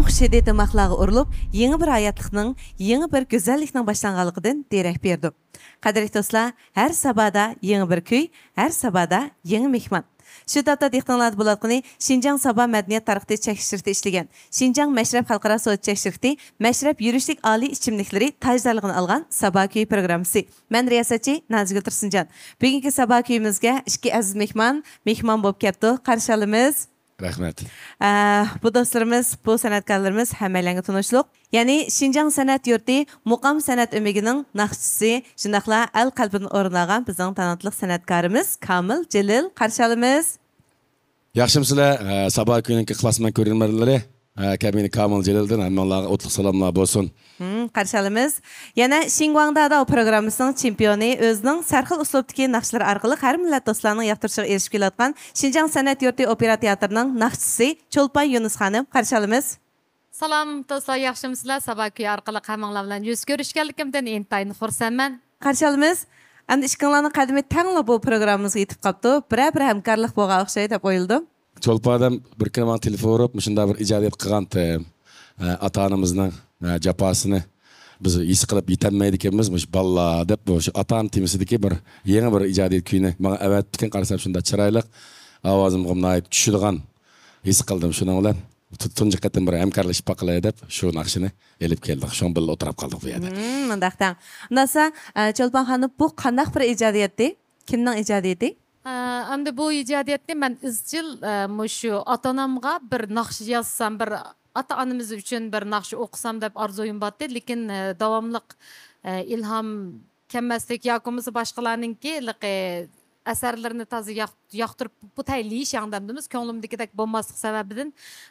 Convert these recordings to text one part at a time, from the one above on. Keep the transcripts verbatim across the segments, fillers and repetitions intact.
قۇش ھىدى دىماقلارغا ئۇرۇلۇپ، يېڭى بىر ھاياتلىقنىڭ، يېڭى بىر گۈزەللىكنىڭ باشلانغانلىقىدىن دېرەك بېرىدۇ. قەدىرلىك دوستلار، ھەر سابادا يېڭى بىر كۈي، ھەر سابادا يېڭى مېھمان. شۇ تاپتا دىققىتىڭلاردا بولۇۋاتقىنى شىنجاڭ سابا مەدەنىيەت تارقىتىش چەكلىك شىركىتى ئىشلىگەن، شىنجاڭ مەشرەپ خەلقئارا سودا چەكلىك شىركىتى مەشرەپ يۈرۈشلۈك ئالىي ئىچىملىكلىرى تاجدارلىقىنى ئالغان سابا كۈيى پروگراممىسى. مەن رىياسەتچى نازىگۈل تۇرسۇنجان. بۈگۈنكى سابا كۈيىمىزگە ئىككى ئەزىز مېھمان، مېھمان بولۇپ كەپتۇ. قارشى ئالىمىز. رەھمەت. ئە، بۇ دوستلىرىمىز، بۇ سەنئەتكارلىرىمىز ھەممەيلەنگە تونۇشلۇق. يەنى شىنجاڭ سەنئەت يۇرتى مۇقام سەنئەت ئۆمىكىنىڭ ناخشىچىسى، شۇنداقلا ئەل قەلبىدىن ئورۇن ئالغان بىزنىڭ تالانتلىق سەنئەتكارىمىز كامىل جېلىل، قارشى ئالىمىز. ياخشىمۇسىلەر؟ ئە، سابا كۈنىنىڭكى ئىخلاسمەن كۆرۈرمەنلىرى، ئە، كەبىنە كامىل جېلىلدىن ھەممىڭلارغا ئوتلۇق سالاملار بولسۇن. ھىم، قارشى ئالىمىز. يەنە شىنگۇاڭداداۋ پروگراممىسىنىڭ چېمپىيونى، ئۆزىنىڭ سەرخىل ئۇسلۇبتىكى ناخشىلىرى ئارقىلىق ھەر مىللەت دوستلارنىڭ ياقتۇرۇشىغا ئېرىشىپ كېلىۋاتقان شىنجاڭ سەنئەت يۇرتى ئوپېرا تىياتىرىنىڭ ناخشىچىسى چولپان يۇنۇس خانىم، قارشى ئالىمىز. سالام دوستلار، ياخشىمۇسىلەر؟ سابا كۈيى ئارقىلىق ھەممىڭلار بىلەن يۈز كۆرۈشكەنلىكىمدىن ئىنتايىن خۇرسەنمەن. قارشى ئالىمىز. ئەمدى ئىككىڭلارنىڭ قەدىمى تەڭلا بۇ پروگراممىمىزغا يېتىپ قاپتۇ. بىرەر بىر ھەمكارلىق بولغان ئوخشايدۇ دەپ ئويلىدىم. چولپان ئادەم بىر كۈنى ماڭا تېلېفون ئۇرۇپ، مۇشۇنداق بىر ئىجادىيەت قىلغانتىم. ئە، ئاتا-ئانىمىزنىڭ، ئە، جاپاسىنى بىز ھېس قىلىپ يېتەلمەيدىكەنمىز، مۇشۇ بالىلار دەپ، مۇشۇ ئاتا-ئانا تېمىسىدىكى بىر يېڭى بىر ئىجادىيەت كۈيىنى ماڭا ئەۋەتىپتىكەن. قارىسام، شۇنداق چىرايلىق، ئاۋازىمغا ناھايىتى چۈشىدىغان ھېس قىلدىم. شۇنىڭ بىلەن تۇ-، تۇنجى قېتىم بىر ھەمكارلىشىپ باقىلى دەپ شۇ ناخشىنى ئېلىپ كەلدۇق. شۇڭا بىللە ئولتۇرۇپ قالدۇق بۇ يەردە. ھىم، مۇنداق دەڭ. ئۇنداقسا، ئە، چولپان خانىم، بۇ قانداق بىر ئىجادىيەتتى؟ كىمنىڭ ئىجادىيىتى؟ ئە، ئەمدى بۇ ئىجادىيەتنى مەن ئىزچىل، ئە، مۇشۇ ئاتا-ئانامغا بىر ناخشا يازسام، بىر ئاتا-ئانىمىز ئۈچۈن بىر ناخشا ئوقۇسام دەپ ئارزۇيۇم بارتتى. لېكىن، ئە، داۋاملىق، ئە، ئىلھام كەلمەسلىك ياكى بولمىسا باشقىلارنىڭكى ھېلىقى ئەسەرلىرىنى تازا ياق-، ياقتۇرۇپ، بۇ تەيلىشەڭ دەمدىمىز، كۆڭلۈمدىكىدەك بولماسلىق سەۋەبىدىن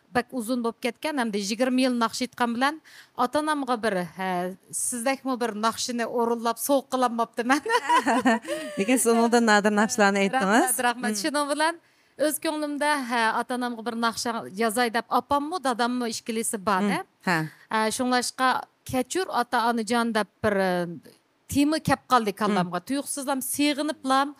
بەك ئۇزۇن بولۇپ كەتكەن ھەمدە يىگىرمە يىل ناخشا ئېيتقان بىلەن ئاتا-ئانامغا بىر، ھە، سىزدەكمۇ بىر ناخشىنى ئورۇنلاپ سوۋغا قىلالماپتىمەن. لېكىن سىز ئۇنىڭدىن نادىر ناخشىلارنى ئېيتتىڭىز. رەھمەت، رەھمەت. مم. شۇنىڭ بىلەن ئۆز كۆڭلۈمدە، ھە، ئاتا-ئانامغا بىر ناخشا يازاي دەپ، ئاپاممۇ، داداممۇ ئىككىلىسى بار، مم. ھە. ھە، شۇڭلاشقا، كەچۈر ئاتا-ئانىجان دەپ بىر، تېما كەپ قالدى كاللامغا. مم. تۇيۇقسىزلام سېغىنىپلام،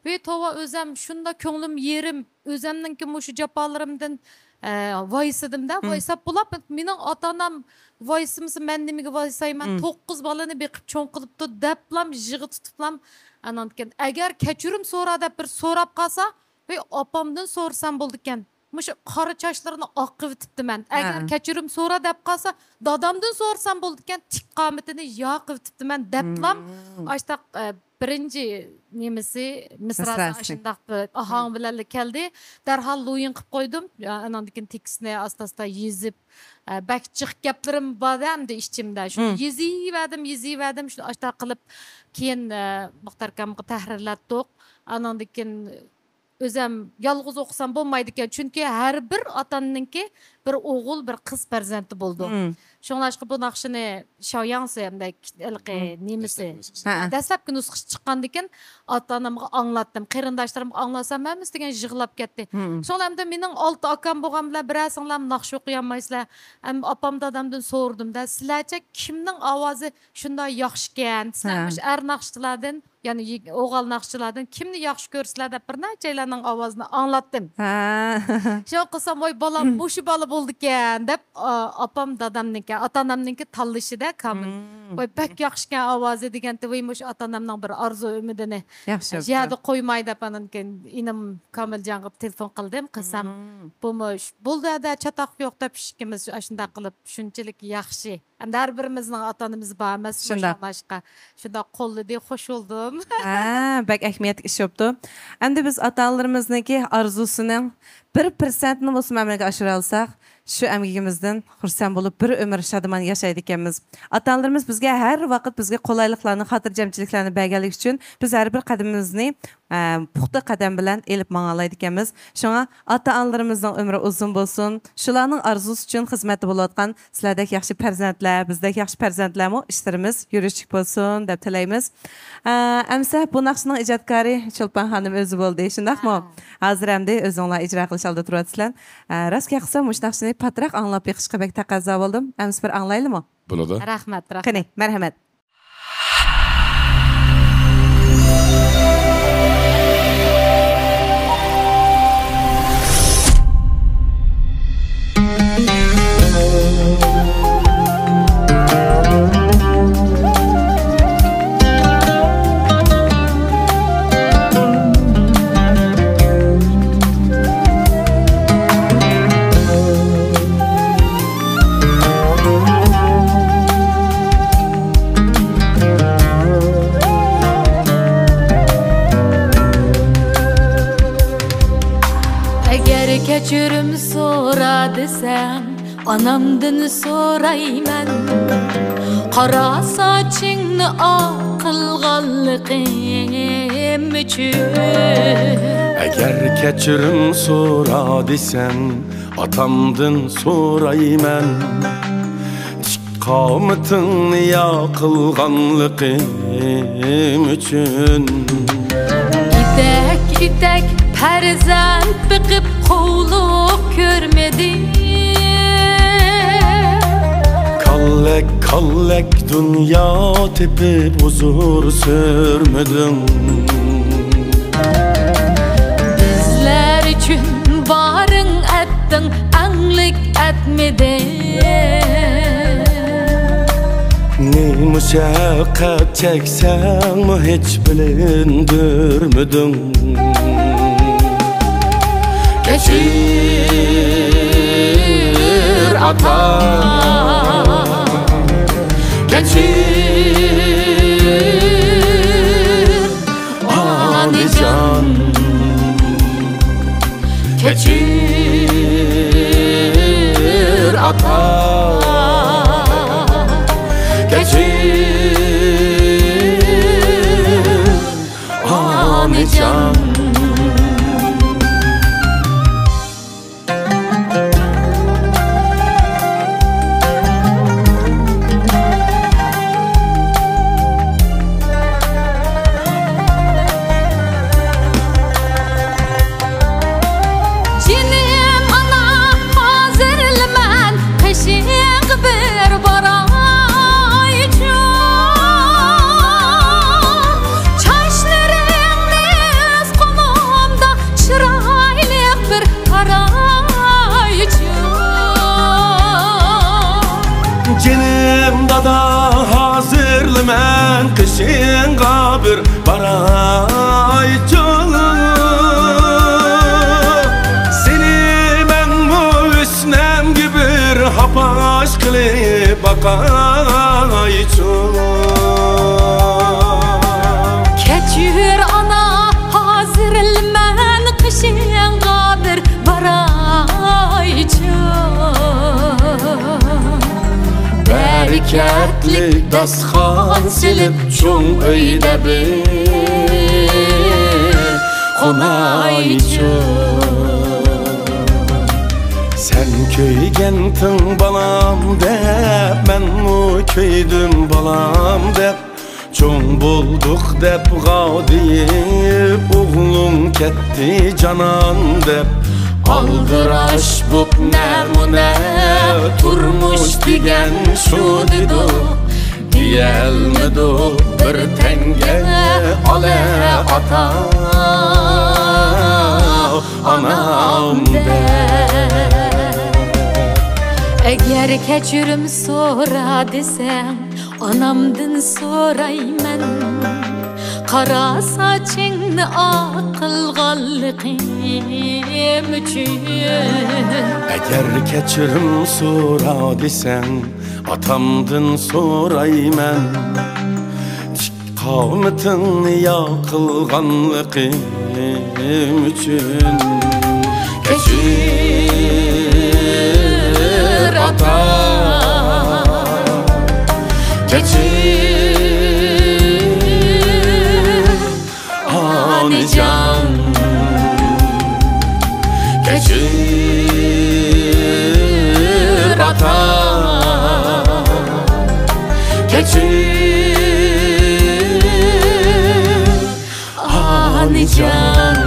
ۋەي توۋا، ئۆزەم شۇنداق كۆڭلۈم يېرىم، ئۆزەمنىڭكى مۇشۇ جاپالىرىمدىن، ئە، ۋايسىدىم-دە، مم. ۋايساپ بولاپ، مېنىڭ ئاتا-ئانام ۋايسىمىسا مەن نېمىگە ۋايسايمەن؟ مم. توققۇز بالىنى بېقىپ چوڭ قىلىپتۇ دەپلام، يىغا تۇتۇپلام، ئاناندىن كېيىن، ئەگەر كەچۈرۈم سورا دەپ بىر سوراپ قالسا، ۋەي ئاپامدىن سورىسام بولىدىكەن. مۇشۇ قارا چاچلىرىنى ئاق قىلىۋېتىپتىمەن. ئەگەر ھە. كەچۈرۈم سورا دەپ قالسا، دادامدىن سورىسام بولىدىكەن، تىك قامىتىنى ياغ قىلىۋېتىپتىمەن دەپلام، مم. ئاشتاق، ئە، بىرىنچى نېمىسى، مىسراسى مىسراسى. ئاشۇنداق بىر ئاھاڭ مم. بىلەنلا كەلدى. دەرھال لويىن قىلىپ قويدۇم. ئاناندىن كېيىن تېكىستنى ئاستا-ئاستا يېزىپ، ئە، بەك جىق گەپلىرىم بار ئەمدى ئىچىمدە. شۇنى مم. يېزىۋەردىم، يېزىۋەردىم. شۇنى ئاشتاق قىلىپ، كېيىن، ئە، مۇختەر ئاكامغا تەھرىرلەتتۇق. ئاناندىن كېيىن ئۆزەم يالغۇز ئوقۇسام بولمايدىكەن، چۈنكى ھەر بىر ئاتا-ئانىنىڭكى بىر ئوغۇل، بىر قىز پەرزەنتى بولىدۇ. مم. شۇڭلاشقا بۇ ناخشىنى شاۋياڭسى ھەمدە ھېلىقى مم. نېمىسى، ھە. دەسلەپكى نۇسخىسى چىققاندىكىن ئاتا-ئانامغا ئاڭلاتتىم. قېرىنداشلىرىمغا ئاڭلاتسام، ھەممىسى دېگەن يىغلاپ كەتتى. مم. شۇڭا ئەمدى مېنىڭ ئالتە ئاكام بولغان بىلەن بىرەرسىڭلار ناخشا ئوقۇيالمايسىلەر. ئەمدى ئاپام دادامدىن سورىدىم-دە، سىلەرچە كىمنىڭ ئاۋازى شۇنداق ياخشىكەن؟ سىلەر ھە. مۇشۇ ئەر ناخشىچىلاردىن يەنى يىگ-، ئوغۇل ناخشىچىلاردىن كىمنى ياخشى كۆرىسىلەر دەپ بىر نەچچەيلەننىڭ ئاۋازىنى ئاڭلاتتىم. ھە. شۇ قىلسام، ۋاي بالام، مۇشۇ بالا بولىدىكەن دەپ، ئا-، ئاپام دادامنىڭكى، ئاتا-ئانامنىڭكى تاللىشىدا كامىل. مم. ۋاي بەك ياخشىكەن ئاۋازى دېگەنتى، ۋاي مۇشۇ ئاتا-ئانامنىڭ بىر ئارزۇ ئۈمىدىنى ياخشى بوپتۇ. يەردە قويماي دەپ ئانىدىن كېيىن ئىنىم كامىلجانغا تېلېفون قىلدىم. قىلسام، مم. بۇمۇ ش-، بولدى ھەدە، چاتاق يوق دەپ ئىككىمىز ئاشۇنداق قىلىپ شۇنچىلىك ياخشى. ئەمدى ھەر بىرىمىزنىڭ ئاتا-ئانىمىز بار ئەمەسمۇ، شۇنداق. شۇڭلاشقا شۇنداق قوللىدى، خوش بولدۇم. ھە، بەك ئەھمىيەتلىك ئىش بوپتۇ. ئەمدى بىز ئاتا-ئانىلىرىمىزنىڭكى ئارزۇسىنىڭ بىر پىرسەنتنى بولسىمۇ ئەمەلگە ئاشۇرالىساق، شۇ ئەمگىكىمىزدىن خۇرسەن بولۇپ، بىر ئۆمۈر شادىمان ياشايدىكەنمىز. ئاتا-ئانىلىرىمىز بىزگە ھەر ۋاقىت بىزگە قولايلىقلارنى، خاتىرجەمچىلىكلەرنى بەرگەنلىكى ئۈچۈن بىز ھەر بىر قەدىمىمىزنى ئە، پۇختا قەدەم بىلەن ئېلىپ ماڭالايدىكەنمىز. شۇڭا ئاتا-ئانىلىرىمىزنىڭ ئۆمرى ئۇزۇن بولسۇن. شۇلارنىڭ ئارزۇسى ئۈچۈن خىزمەتتە بولۇۋاتقان سىلەردەك ياخشى پەرزەنتلەر، بىزدەك ياخشى پەرزەنتلەرمۇ ئىشلىرىمىز يۈرۈشلۈك بولسۇن دەپ تىلەيمىز. ئە، ئەمىسە بۇ ناخشىنىڭ ئىجادكارى چولپان خانىم ئۆزى بولدى، شۇنداقمۇ؟ ھە. ھازىر ئەمدى ئۆزۈڭلار ئىجرا قىلىش ئالدىدا تۇرۇۋاتىسىلەر. ئە، راست گەپ قىلسام، مۇشۇ ناخشىنى پاتراق ئاڭلاپ بېقىشقا بەك تەقەززا بولدۇم. ئەمىسە بىر ئاڭلايلىمۇ؟ بولىدۇ. رەھمەت، رەھمەت. قېنى، مەرھەمەت. كەچۈرۈم سورا دېسەڭ، ئانامدىن سورايمەن. قارا ساچىڭنى ئاق قىلغانلىقىم ئۈچۈن. ئەگەر كەچۈرۈم سورا دېسەڭ، ئاتامدىن سورايمەن. قامىتىڭنى يا قىلغانلىقىم ئۈچۈن. ئېتەك-ئېتەك پەرزەنت بېقىپ قۇۋلۇق كۆرمىدىم. كاللەك-كاللەك دۇنيا تېپىپ ھۇزۇر سۈرمىدىڭ. بىزلەر ئۈچۈن بارىڭ ئەتتىڭ، ئەڭلىك ئەتمىدىڭ. نېمە مۇشەققەت چەكسەڭمۇ ھېچ بىلىندۈرمىدىڭ. كەچۈر ئاتا، كەچۈر ئانىجان، كەچۈر ئاتا، كەچۈر ئانىجان. جېنىم ئانا، ھازىرلا مەن قېشىڭغا بىر بارايچۇ. چاچلىرىڭنى ئۆز قولۇمدا چىرايلىق بىر قارايچۇ. جېنىم دادا، ھازىرلا مەن قېشىڭغا بىر بارايچۇ. سېنى مەنمۇ ھۆسنەمگە بىر ھاپاش قىلىپ باقايچۇ. كەچۈر ئانا، ھازىرلا مەن قېشىڭغا بىر بارايچۇ. بەرىكەتلىك داستىخان سېلىپ، چوڭ ئۆيدە بىر قونايچۇ. سەن كۆيگەنتىڭ بالام دەپ، مەنمۇ كۆيدۈم بالام دەپ. چوڭ بولدۇق دەپ غاۋ دېيىپ، ئوغلۇم كەتتى جانان دەپ. ئالدىراش بوپ نەمۇنە، تۇرمۇش دېگەن شۇ دېدۇق. دېيەلمىدۇق بىر تەڭگە، ئالە ئاتا، ئانام دەپ. ئەگەر كەچۈرۈم سورا دېسەڭ، ئانامدىن سورايمەن، قارا ساچىڭنى ئاق قىلغانلىقىم ئۈچۈن. ئەگەر كەچۈرۈم سورا دېسەڭ، ئاتامدىن سورايمەن، تىك قامىتىڭنى يا قىلغانلىقىم ئۈچۈن. كەچۈر ئاتا، كەچۈر ئانىجان، كەچۈر ئاتا، كەچۈر ئانىجان.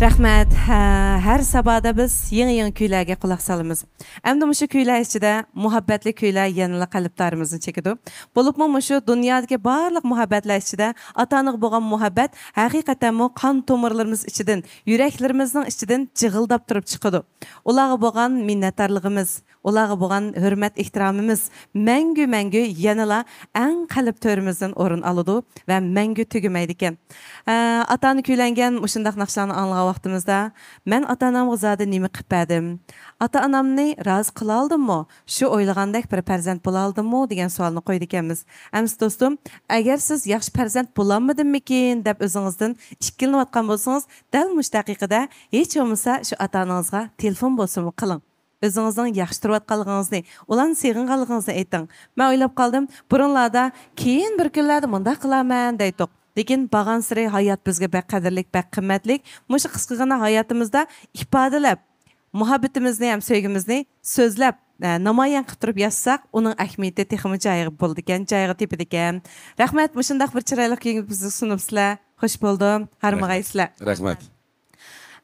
رەھمەت. ھە، ھەر سابادا بىز يېڭى-يېڭى كۈيلەرگە قۇلاق سالىمىز. ئەمدى مۇشۇ كۈيلەر ئىچىدە مۇھەببەتلىك كۈيلەر يەنىلا قەلبدارىمىزنى چېكىدۇ. بولۇپمۇ مۇشۇ دۇنيادىكى بارلىق مۇھەببەتلەر ئىچىدە ئاتا-ئانىغا بولغان مۇھەببەت ھەقىقەتەنمۇ قان تومۇرلىرىمىز ئىچىدىن، يۈرەكلىرىمىزنىڭ ئىچىدىن جىغىلداپ تۇرۇپ چىقىدۇ. ئۇلارغا بولغان مىننەتدارلىقىمىز، ئۇلارغا بولغان ھۆرمەت ئېھتىرامىمىز مەڭگۈ، مەڭگۈ يەنىلا ئەڭ قەلب تۆرىمىزدىن ئورۇن ئالىدۇ ۋە مەڭگۈ تۈگىمەيدىكەن. ئە، ئاتا-ئانا كۈيلەنگەن مۇشۇنداق ناخشىلارنى ئاڭلىغان ۋاقتىمىزدا، مەن ئاتا-ئانامغا زادى نېمە قىلىپ بەردىم؟ ئاتا-ئانامنى رازى قىلالىدىممۇ؟ شۇ ئويلىغاندەك بىر پەرزەنت بولالىدىممۇ؟ دېگەن سوئالنى قويىدىكەنمىز. ئەمىسە دوستۇم، ئەگەر سىز ياخشى پەرزەنت بولالمىدىممىكىن دەپ ئۆزىڭىزدىن ئىككىلىنىۋاتقان بولسىڭىز، دەل مۇشۇ دەقىقىدە ھېچ بولمىسا شۇ ئاتا-ئانىڭىزغا تېلېفون بولسىمۇ قىلىڭ. ئۆزىڭىزنىڭ ياخشى تۇرۇۋاتقانلىقىڭىزنى، ئۇلارنى سېغىنغانلىقىڭىزنى ئېيتىڭ. مەن ئويلاپ قالدىم، بۇرۇنلاردا كېيىن بىر كۈنلەردە مۇنداق قىلارمەن دەيتتۇق. لېكىن بارغانسېرى ھايات بىزگە بەك قەدىرلىك، بەك قىممەتلىك. مۇشۇ قىسقىغىنە ھاياتىمىزدا ئىپادىلەپ، مۇھەببىتىمىزنى ھەم سۆيگۈمىزنى سۆزلەپ، ئە، نامايان قىلىپ تۇرۇپ ياشىساق، ئۇنىڭ ئەھمىيىتى تېخىمۇ جايىغا بولىدىكەن، جايىغا تېپىدىكەن. رەھمەت، مۇشۇنداق بىر چىرايلىق كۈينى بىزگە سۇنۇپسىلەر. خوش بولدۇم. ھارمىغايسىلەر. رەھمەت.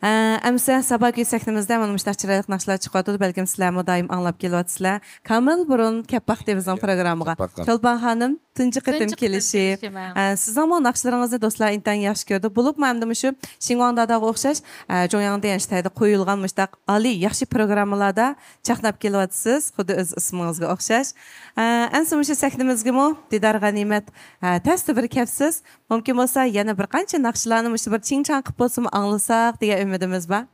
ئە، ئەمىسە سابا كۈي سەھنىمىزدە مانا مۇشۇنداق چىرايلىق ناخشىلار چىقىۋاتىدۇ. بەلكىم سىلەرمۇ دائىم ئاڭلاپ كېلىۋاتىسىلەر. كامىل بۇرۇن كەپ باقتى بىزنىڭ پروگراممىغا. كەپ باققان. چولپان خانىم، تۇنجى قېتىم تۇنجى قېتىم كېلىشى. كېلىشى، مەن. ئە، سىزنىڭمۇ ناخشىلىرىڭىزنى دوستلار ئىنتايىن ياخشى كۆرىدۇ. بولۇپمۇ ئەمدى مۇشۇ شىنغۇاڭ داداغا ئوخشاش، ئە، جۇڭياڭدە يەنە شىتايدا قويۇلغان مۇشۇنداق ئالىي ياخشى پروگراممىلاردا چاقناپ كېلىۋاتىسىز. خۇددى ئۆز ئىسمىڭىزگە ئوخشاش. ئە، ئەمسە مۇشۇ سەھنىمىزگىمۇ دىدار غەنىيمەت، ئە، تەستە بىر كەپسىز. مۇمكىن بولسا يەنە بىر قانچە ناخشىلارنى مۇشۇ بىر چىڭچاڭ قىلىپ بولسىمۇ ئاڭلىساق دېگەن ئۈمىدىمىز بار.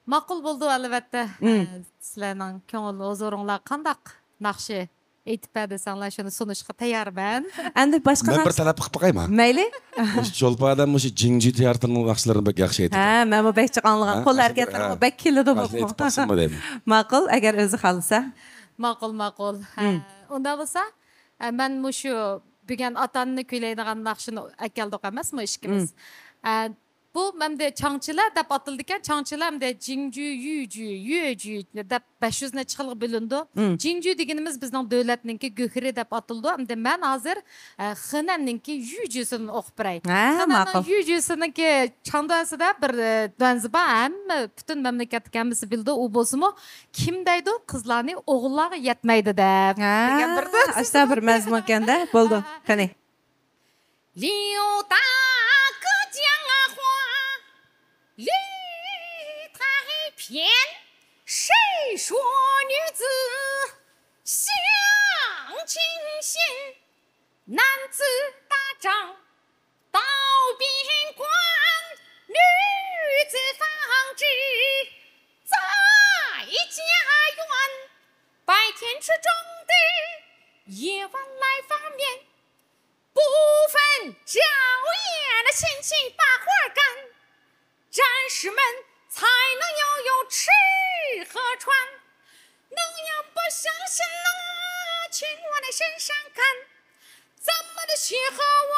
ماقۇل بولىدۇ، ئەلۋەتتە. مم. ئە، سىلەرنىڭ كۆڭۈل ھۇزۇرۇڭلار قانداق ناخشا ئېيتىپ بەر دېسەڭلار، شۇنى سۇنۇشقا تەييارمەن. ئەمدى باشقا مەن بىر ناخشا تەلەپ قىلىپ باقايمۇ؟ مەيلى. مۇشۇ چولپان ئادەم مۇشۇ جىڭجۈ تىياتىرىنىڭ ناخشىلىرىنى بەك ياخشى ئېيتىدۇ. ھە، مەنمۇ بەك جىق ئاڭلىغان. ھە، قول ھەرىكەتلىرىمۇ ھە. بەك كېلىدۇ. ھە، بۇ. ئېيتىپ باقسىنمۇ دەيمەن. ماقۇل، ئەگەر ئۆزى خالىسا. ماقۇل، ماقۇل. ھە، مم. ئۇنداق بولسا، ئە، مەن مۇشۇ بۈگۈن ئاتا-ئانىنى كۈيلەيدىغان ناخشىنى ئەكەلدۇق ئەمەسمۇ ئىككىمىز؟ مم. ئە، بۇ ئەمدى چاڭچىلە دەپ ئاتىلىدىكەن، چاڭچىلە ئەمدى جىڭجۈ، يۈجۈ، يۈجۈ دەپ بەش يۈز نەچچە خىلغا بۆلۈنىدۇ. مم. جىڭجۈ دېگىنىمىز بىزنىڭ دۆلەتنىڭكى گۆھىرى دەپ ئاتىلىدۇ. ئەمدى مەن ھازىر، ئە، خېنەننىڭكى يۈجۈسىنى ئوقۇپ بېرەي. ھە، خېنەننىڭ ماقۇل. يۈجۈسىنىڭكى چاڭدۇەسىدە بىر، ئە، دۇەنزى بار، ھەممە، پۈتۈن مەملىكەتتىكى ھەممىسى بىلىدۇ. ئۇ بولسىمۇ، كىم دەيدۇ، قىزلارنى ئوغۇللارغا يەتمەيدۇ دەپ. ھە، دېگەن بىر دۇەنزى ئاشۇنداق بىر مەزمۇنكەن-دە. بولدى. ھە. قېنى. 柳大哥讲话，绿太偏，谁说女子相亲心？男子打仗到边关，女子纺织在家园。白天吃中的，夜晚来发面。 不分朝野的，辛勤把活儿干，战士们才能要有吃和穿。能要不小心呐，请往那身上看，咱们的血和碗，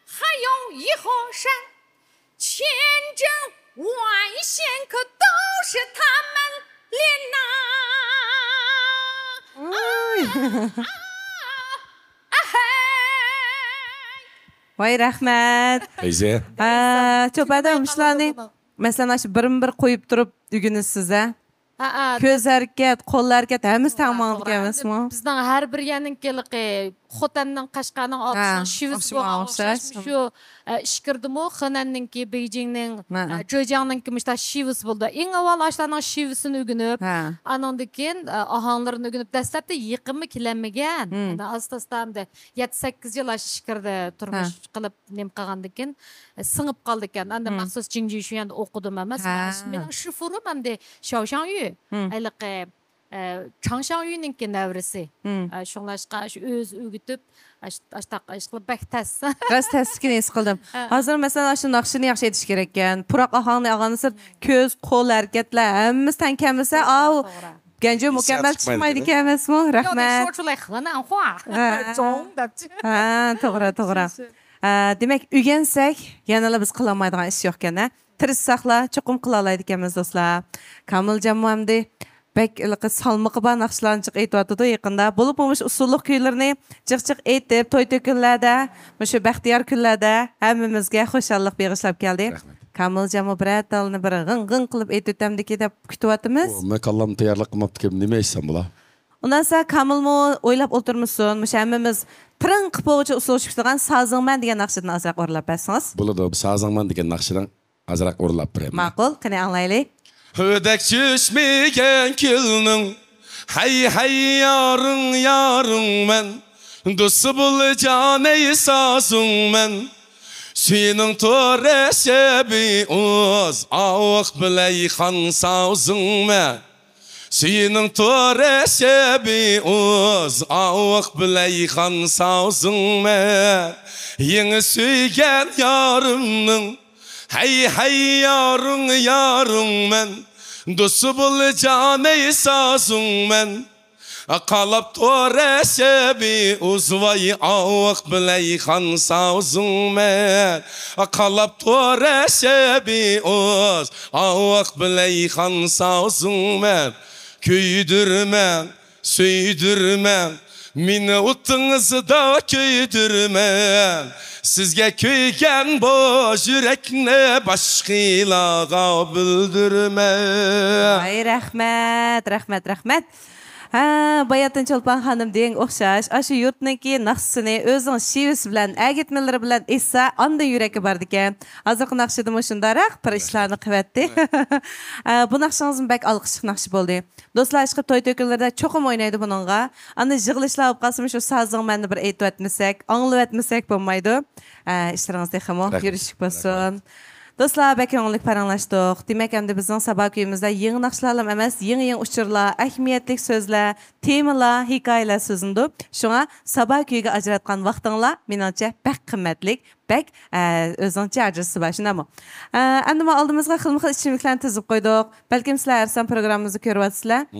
还有一河山。 千针万线可都是他们练呐。 ۋاي رەھمەت. ئەيزە. ھە، چوپان ئادەم، مۇشۇلارنى، مەسىلەن، ئاشۇ بىرمۇ بىر قويۇپ تۇرۇپ ئۆگىنىسىز ھە؟ ھە، ھە. كۆز ھەرىكەت، قول ھەرىكەت، ھەممىسى تەڭ ماڭىدىكەن ئەمەسمۇ؟ بىزنىڭ ھەر بىر يەرنىڭكى ھېلىقى خوتەننىڭ، قەشقەرنىڭ ئاتىسىنىڭ شىۋىسى بولغان ئوخشاش. شۇ، ئە، ئىچكىرىدىمۇ خېنەننىڭكى، بېيجىڭنىڭ، ئە، جېجياڭنىڭكى مۇشۇنداق شىۋىسى بولىدۇ. ئەڭ ئاۋۋال ئاشۇلارنىڭ شىۋىسىنى ئۆگىنىپ، ئانىڭدىن كېيىن، ئە، ئاھاڭلىرىنى ئۆگىنىپ، دەسلەپتە يېقىنمۇ كېلەلمىگەن. ئاستا-ئاستا ئەمدى يەتتە-سەككىز يىل ئاشۇ ئىچكىرىدە تۇرمۇش قىلىپ، نېمە قىلغاندىن كېيىن، ئە، سىڭىپ قالىدىكەن. ئەمدى مەخسۇس جىڭجۈ شۇ يەردە ئوقۇدۇم ئەمەس. مېنىڭ شىفۇرۇم ئەمدى شياۋشاڭيۈ، ھېلىقى، ئە، چاڭشاڭيۈنىڭكى نەۋرىسى. ئە، شۇڭلاشقا شۇ ئۆزى ئۆگىتىپ، ئاش-، ئاشتاق ئىش قىلىپ بەك تەس. راست تەسلىكىنى ھېس قىلدىم. ھە. ھازىر مەسىلەن، ئاشۇ ناخشىنى ياخشى ئېيتىش كېرەككەن، پۇراق ئاھاڭنى ئالغاندىن سىرت، كۆز، قول ھەرىكەتلەر ھەممىسى تەڭ كەلمىسە، ئاۋۇ گەنجۇ مۇكەممەل چىقمايدىكەن ئەمەسمۇ؟ رەھمەت. ھە. ھە، توغرا، توغرا. ھە، دېمەك، ئۆگەنسەك، يەنىلا بىز قىلالمايدىغان ئىش يوقكەن ھە. تىرىشساقلا، چوقۇم قىلالايدىكەنمىز، دوستلار. كامىلجانمۇ ئەمدى بەك ھېلىقى سالمىقى بار ناخشىلارنى جىق ئېيتىۋاتىدۇ يېقىندا. بولۇپمۇ مۇشۇ ئۇسسۇللۇق كۈيلىرىنى جىق-جىق ئېيتىپ، توي-تۆكۈنلەردە، مۇشۇ بەختىيار كۈنلەردە ھەممىمىزگە خۇشاللىق بېغىشلاپ كەلدى. رەھمەت. كامىلجانمۇ بىرەر تالنى بىر غىڭ-غىڭ قىلىپ ئېيتىۋېتەمدىكى دەپ كۈتۈۋاتىمىز. ئۇ، مەن كاللامنى تەييارلىق قىلماپتىكەن، نېمە ئېيتسام بولا؟ ئۇنداقتا كامىلمۇ ئويلاپ ئولتۇرمىسۇن، مۇشۇ ھەممىمىز پىرىڭ قىپ بولغۇچە ئۇسسۇل چۈشۈپ تۇرغان سازىڭمەن دېگەن ناخشىدىن ئازراق ئورۇنلاپ بەرسىڭىز. بولىدۇ، سازىڭمەن دېگەن ناخشىنىڭ ئازراق ئورۇنلاپ بېرەيمەن. ماقۇل، قېنى ئاڭلايلى. ھۆدەك چۈشمىگەن كۈلنىڭ ھەي، ھەي، يارىڭ، يارىڭ مەن، دوستى بول جانەي سازىڭ مەن. سېنىڭ تورەشەبى ئۇز، ئاۋاق بىلەي خان سازىڭ مەن. سېنىڭ تورەشەبى ئۇز، ئاۋاق بىلەي خان سازىڭ مەن. يېڭى سۆيگەن يارىمنىڭ، ھەي، ھەي، يارىڭ، يارىڭ مەن، دوستى بول جانەي سازىڭ مەن. قالاپ تورەشەبى ئۇز، ۋاي، ئاۋاق بىلەي خان سازىڭ مەن. قالاپ تورەشەبى ئۇز، ئاۋاق بىلەي خان سازىڭ مەن. كۆيدۈرمەڭ، سۆيدۈرمەڭ، مېنى ئوتىڭىزدا كۆيدۈرمەڭ. سىزگە كۆيگەن بۇ يۈرەكنى باشقىلارغا بىلدۈرمەڭ. ۋاي، رەھمەت، رەھمەت، رەھمەت. ھە، باياتىن چولپان خانىم دېگەنگە ئوخشاش، ئاشۇ يۇرتنىڭكى ناخشىسىنى ئۆزىنىڭ شېۋىسى بىلەن، ئەگىتمىلىرى بىلەن ئېيتسا، ئاندىن يۈرەككە بارىدىكەن. ھازىرقى ناخشىدىمۇ شۇنداقراق بىر ئىشلارنى قىلىۋەتتى. ھە، بۇ ناخشىڭىزمۇ بەك ئالقىشلىق ناخشا بولدى. دوستلار، ئىشقىلىپ توي تۆكۈنلىرىدە چوقۇم ئوينايدۇ بۇنىڭغا. ئاندىن يىغىلىشلار بولۇپ قالسىمۇ شۇ سازىڭ مەننى بىر ئېيتىۋەتمىسەك، ئاڭلىۋەتمىسەك بولمايدۇ. ھە، ئىشلىرىڭىز تېخىمۇ يۈرۈشلۈك بولسۇن. دوستلار، بەك كۆڭۈللۈك پاراڭلاشتۇق. دېمەك، ئەمدى بىزنىڭ سابا كۈيىمىزدە يېڭى ناخشىلارلا ئەمەس، يېڭى-يېڭى ئۇچۇرلار، ئەھمىيەتلىك سۆزلەر، تېمىلار، ھېكايىلەر سۆزلىنىدۇ. شۇڭا سابا كۈيىگە ئاجراتقان ۋاقتىڭلار، مېنىڭچە، بەك قىممەتلىك، بەك، ئە، ئۆزىنىڭچە ئەرزىسى بار، شۇنداقمۇ؟ ئە، ئەمدى مانا ئالدىمىزغا خىلمۇ خىل ئىچىملىكلەرنى تىزىپ قويدۇق. بەلكىم سىلەر ھەرسان پروگراممىمىزنى كۆرۈۋاتىسىلەر.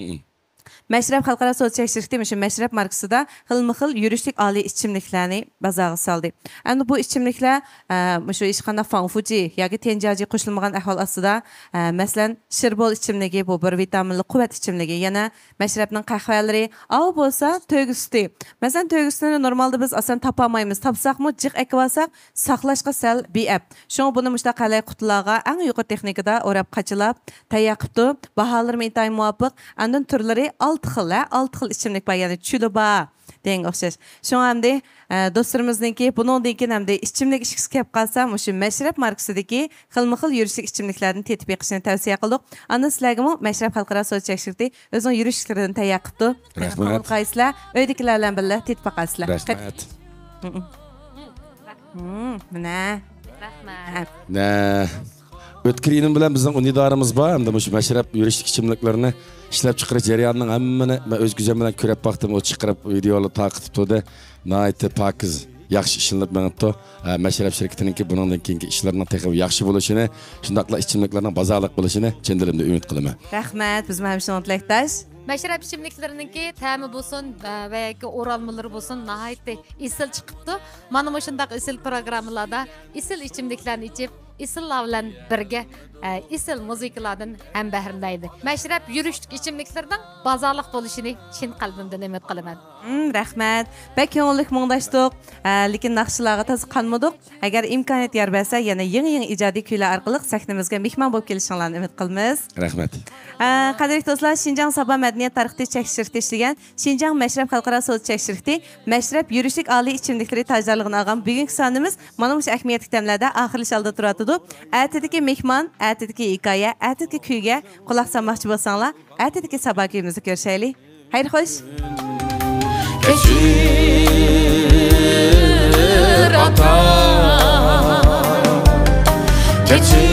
مەشرەپ خەلقئارا سودا چەك شىركىتى مۇشۇ مەشرەپ ماركىسىدا خىلمۇ خىل يۈرۈشلۈك ئالىي ئىچىملىكلەرنى بازارغا سالدى. ئەمدى بۇ ئىچىملىكلەر، ئە، مۇشۇ ھېچقانداق فاڭفۇجى ياكى تيەنجياجى قوشۇلمىغان ئەھۋال ئاستىدا، ئە، مەسىلەن، شىربول ئىچىملىكى، بۇ بىر ۋىتامىنلىق قۇۋۋەت ئىچىملىكى، يەنە مەشرەپنىڭ قەھۋەلىرى، ئاۋۇ بولسا تۆگە سۈتى. مەسىلەن، تۆگە سۈتىنى نورمالدا بىز ئاسان تاپالمايمىز، تاپساقمۇ جىق ئەكىۋالساق ساقلاشقا سەل بىئەپ. شۇڭا بۇنى مۇشۇنداق قەلەي قۇتىلارغا ئەڭ يۇقىرى تېخنىكىدا ئوراپ قاچىلاپ تەييار قىپتۇ. باھالىرىمۇ ئىنتايىن مۇۋاپىق. ئاندىن تۈرلىرى ئالتە خىل، ھە، ئالتە خىل ئىچىملىك بار، يەنى چۈلە بار دېگەنگە ئوخشاش. شۇڭا ئەمدى، ئە، دوستلىرىمىزنىڭكى بۇنىڭدىن كېيىن ئەمدى ئىچىملىك ئىچكۈسى كەپ قالسا، مۇشۇ مەشرەپ ماركىسىدىكى خىلمۇ خىل يۈرۈشلۈك ئىچىملىكلەردىن تېتىپ بېقىشنى تەۋسىيە قىلدۇق. ئاندىن سىلەرگىمۇ مەشرەپ خەلقئارا سودا چەك شىركىتى ئۆزىنىڭ يۈرۈشلۈكلىرىدىن تەييار قىپتۇ. رەھمەت. قايسىلەر ئۆيدىكىلەر بىلەن بىللە تېتىپ باقارسىلەر. رەھمەت. مم، مىنە. رەھمەت. نە. ئۆتكۈر ئىنىم بىلەن بىزنىڭ ئۈندىدارىمىز بار. ئەمدى مۇشۇ مەشرەپ يۈرۈشلۈك ئىچىملىكلىرىنى ئىشلەپ چىقىرىش جەريانىنىڭ ھەممىنى مەن ئۆز كۆزۈم بىلەن كۆرۈپ باقتىم. ئۇ چىقىرىپ ۋىدېولار تارقىتىپ تۇردى. ناھايىتى پاكىز، ياخشى ئىشلىنىپ مېڭىپتۇ. ھە، مەشرەپ شىركىتىنىڭكى بۇنىڭدىن كېيىنكى ئىشلىرىنىڭ تېخىمۇ ياخشى بولۇشىنى، شۇنداقلا ئىچىملىكلەرنىڭ بازارلىق بولۇشىنى چىن دىلىمدىن ئۈمىد قىلىمەن. رەھمەت، بىزمۇ ھەم شۇنىڭغا تىلەكداش. مەشرەپ ئىچىملىكلىرىنىڭكى تەمى بولسۇن، ئە، ۋە ياكى ئورالمىلىرى بولسۇن، ناھايىتى ئېسىل چىقىپتۇ. مانا مۇشۇنداق ئېسىل پروگراممىلاردا ئېسىل ئىچىملىكلەرنى ئىچىپ، ئېسىللار بىلەن بىرگە، ئە، ئېسىل مۇزىكىلاردىن ھەمبەھرىلەيلى. مەشرەپ يۈرۈشلۈك ئىچىملىكلىرىنىڭ بازارلىق بولۇشىنى چىن قەلبىمدىن ئۈمىد قىلىمەن. ھىم، رەھمەت. بەك كۆڭۈللۈك مۇڭداشتۇق. ئە، لېكىن ناخشىلارغا تازا قانمىدۇق. ئەگەر ئىمكانىيەت يار بەرسە، يەنە يېڭى-يېڭى ئىجادىي كۈيلەر ئارقىلىق سەھنىمىزگە مېھمان بولۇپ كېلىشىڭلارنى ئۈمىد قىلىمىز. رەھمەت. ئە، قەدىرلىك دوستلار، شىنجاڭ سابا مەدەنىيەت تارقىتىش چەك شىركىتى ئىشلىگەن شىنجاڭ مەشرەپ خەلقئارا سودا چەك شىركىتى مەشرەپ يۈرۈشلۈك ئالىي ئىچىملىكلىرى تاجدارلىقىنى ئالغان بۈگۈنكى سانىمىز مانا مۇشۇ ئەھمىيەتلىك دەملەردە ئاخىرلىشىش ئالدىدا تۇرۇۋاتىدۇ. ئەتىدىكى مېھمان، ئەتىدىكى ھېكايە، ئەتىدىكى كۈيگە قۇلاق سالماقچى بولساڭلار، ئەتىدىكى سابا كۈيىمىزدە كۆرۈشەيلى. خەير خوش. كەچۈر ئاتا، كەچۈر